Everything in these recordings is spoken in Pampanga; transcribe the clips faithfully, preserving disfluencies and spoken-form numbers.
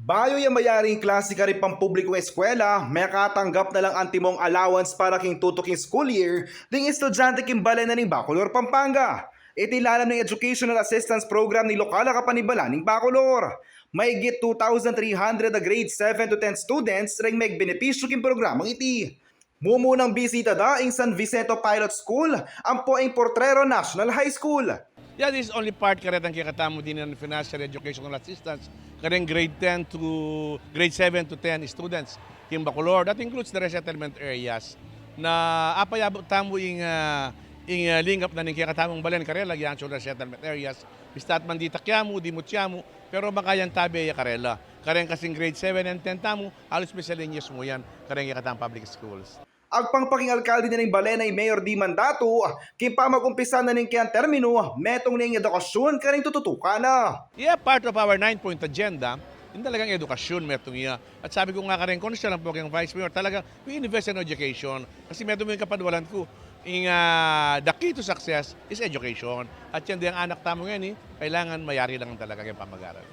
Bayu yang mayari ing klase karing pampublikung eskwela, mekatanggap na lang antimong allowance para king tutuking school year ding estudyante king balen na ning Bacolor, Pampanga. Iti lalam ning Educational Assistance Program ning lokal a kapanibalan ning Bacolor. Maigit two thousand three hundred a grade seven to ten students ring megbenepisyu king programang iti. Mumunang bisita da ing San Vicente Pilot School ampo ing Potrero National High School. Yeah, this is only part karetang kekatamu dininan financial educational assistance kareng grade ten to grade seven to ten students king Bacolor. That includes the resettlement areas na apayabut tamu ing, ah, ing, ah, lingap na ning kekatamung balen karela, ing actual resettlement areas. Bista't mandita kyamu, dimutyamu, pero makayantabe ya karela. Kareng kasing grade seven and ten tamu, halos miscellaneous mu yan kareng kekatamung public schools. Agpang pa king alkalde na ning balen a i Mayor Dima Andatu, king pamag-umpisa na ning keyang terminu, metung ne ing edukasyun kareng tututukan na. Yeah, part of our nine-point agenda, ing talagang edukasyun, metung ya. At sabi ku nga kareng konsehal ampo keng Vice Mayor, talaga, we invest in education. Kasi metung ing kapanwalan ku, ing, ah, the key to success is education. At yan deng anak tamu ngeni, kailangan mayari lang talaga keng pamag-aral.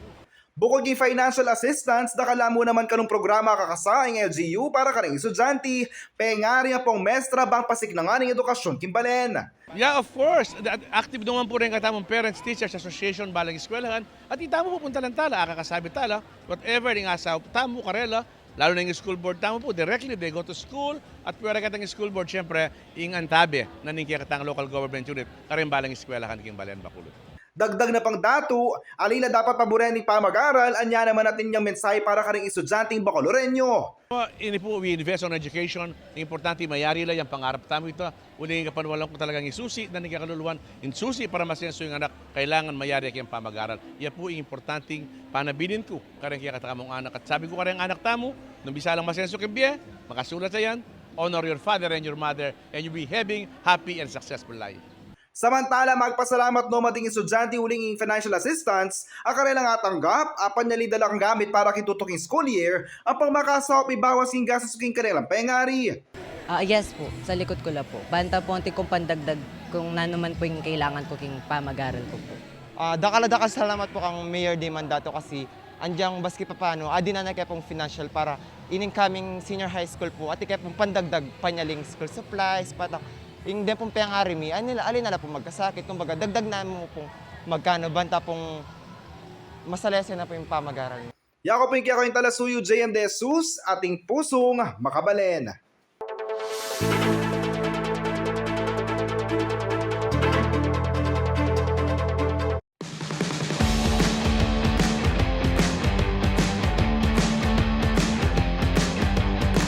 Bukod king financial assistance, dakal la mu naman kanung programa a kakasa ing L G U para kareng estudyante, pengari ampong mestra bang pasiknangan ing edukasyun king balen. Yeah, of course. Active naman pu rin katamung Parents Teachers Association balang eskwelahan. At itamu pu puntalan tala, akakasabi tala, whatever ing asawa tamu karela, lalu na ing school board tamu pu, directly they go to school. At pwera katang school board, siyempre, ing antabe na ning kekatang local government unit kareng balang eskwelahan king balen, Bacolod. Dagdag na pang Datu, ali la dapat paburen ing pamag-aral, anya naman atin yang mensahe para kareng estudyanteng Bacoloreño. Ini pu, we invest on education. Importante mayari la yang pangarap tamu ita. Uling ing kapanwalan ku talagang isusi na ning kakaluluan, isusi para masenso ing anak, kailangan mayari keng pamag-aral. Ya pu ing importanteng panabilin ku kareng kekatamung anak. At sabi ku kareng anak tamu, nung bisa lang masenso keng bie, makasulat sa yan, honor your father and your mother, and you'll be having happy and successful life. Samantala, magpasalamat no man ding estudyante uling ing financial assistance a karelang atanggap, a panyali da la kang gamit para king tutuking school year, ampong makasaup ibawas king gastus king karelang pengari. Ah, yes po, sa likod ko la po. Banta po anti kung pandagdag kung nanu man po ing kailangan ko king pamag-aral ko po. Ah, dakal a dakal salamat po kang Mayor Dima Andatu kasi agyang maski papano, adinan na ke pung financial para ining coming senior high school po, atin ke pung pandagdag panyaling school supplies, patak, ing den pung pengari mi, alin na la, alin na la pung magkasakit, kumbaga, dagdag na mu pung magkanu, banta pung masalese na pung pamag-aral. Yaku pu ing kekatamung talasuyu, J M De Jesus, ating pusung makabalen.